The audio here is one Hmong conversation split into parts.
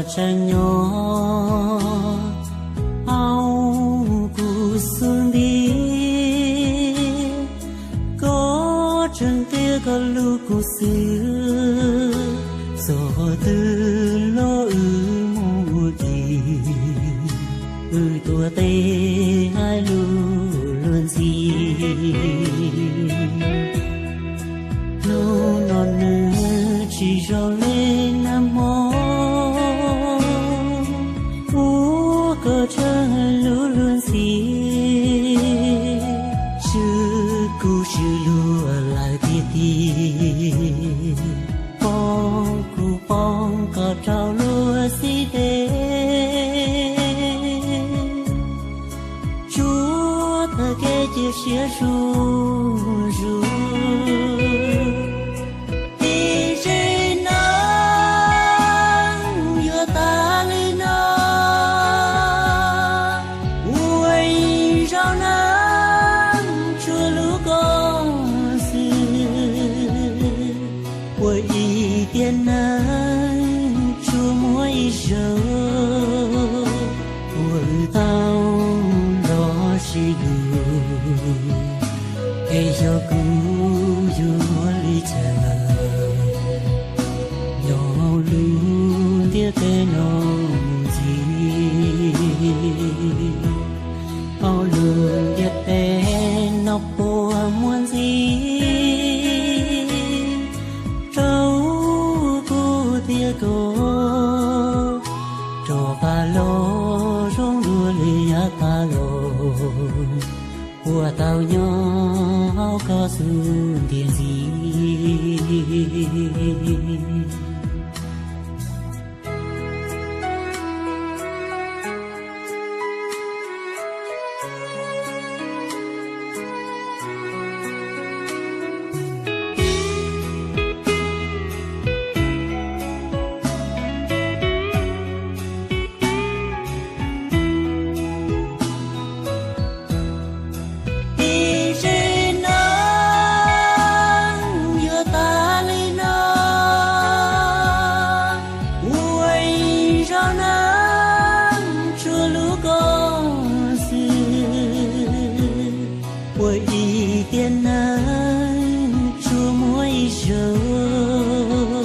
Tseem nyob hauv kuv xub ntiag, koj tseem qhia koj lub kub xwb. Txog twg los wb mus ua ke, wb tuav tes hais lus luag ntxhi. Hnub no nws tsis zoo li nag hmo, ua koj tseem lub luag ntxhi, swb kuj swb luag lawm tiag tiag. Poob kuj poob koj rau luag xib teb, tsuas tag kev cia siab zuj zus. Ib zej neeg yuav tag li no, ua ib zaug neeg tsuas hlub koj xwb, ua ib tiam neeg tsuas muaj ib zaug, ua wb tau nrog sib hlub. Es yog kuv yuav ua li cas nyob hauv lub ntiaj teb no mus ntxiv, hauv lub ntiaj teb no puas muaj ntxiv rau kuv thiab koj, rov qab los zoo dua li yav tas los, puas tau nyob hauv koj xub ntiag ntxiv. Ib zej neeg yuav tag li no, ua ib zaug neeg tsuas hlub koj xwb, ua ib tiam neeg tsuas muaj ib zaug,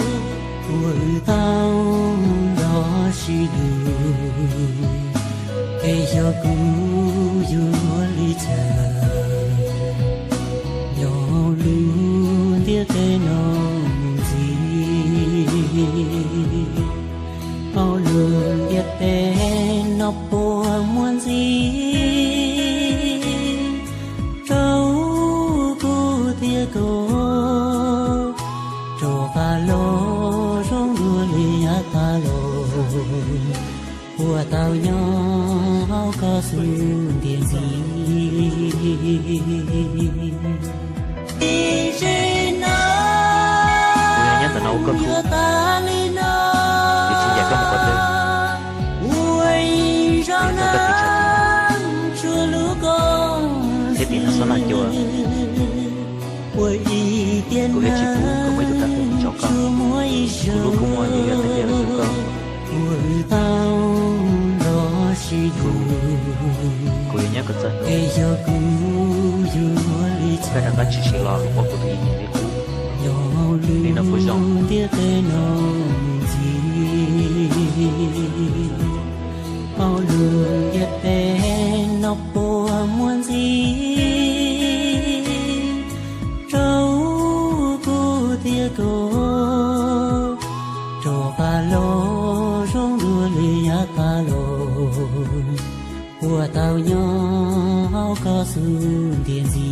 ua wb tau nrog sib hlub. Es yog kuv yuav ua li cas nyob hauv lub ntiaj teb no mus ntxiv, hauv lub ntiaj teb no puas muaj ntxiv rau kuv thiab koj, rov qab los zoo dua li yav tas los, puas tau nyob hauv koj xub ntiag ntxiv. Ib zej neeg yuav tag li no, kuv tsis ncaim koj mus qhov twg, ua ib zaug neeg tsuas hlub koj thiab tim no xob nag cua, ua ib tiam neeg tsuas muaj ib zaug, ua wb tau nrog sib hlub. Kuv yuav nyob koj txog hnub, es yog kuv yuav ua li cas, koj rov qab tshwm sim los ua kuv tus ib niam li qub, nyob hauv lub ntiaj teb no mus ntxiv, hauv lub ntiaj teb no puas muaj ntxiv rau kuv thiab koj, rov qab los zoo dua li yav tas los, puas tau nyob hauv koj xub ntiag ntxiv.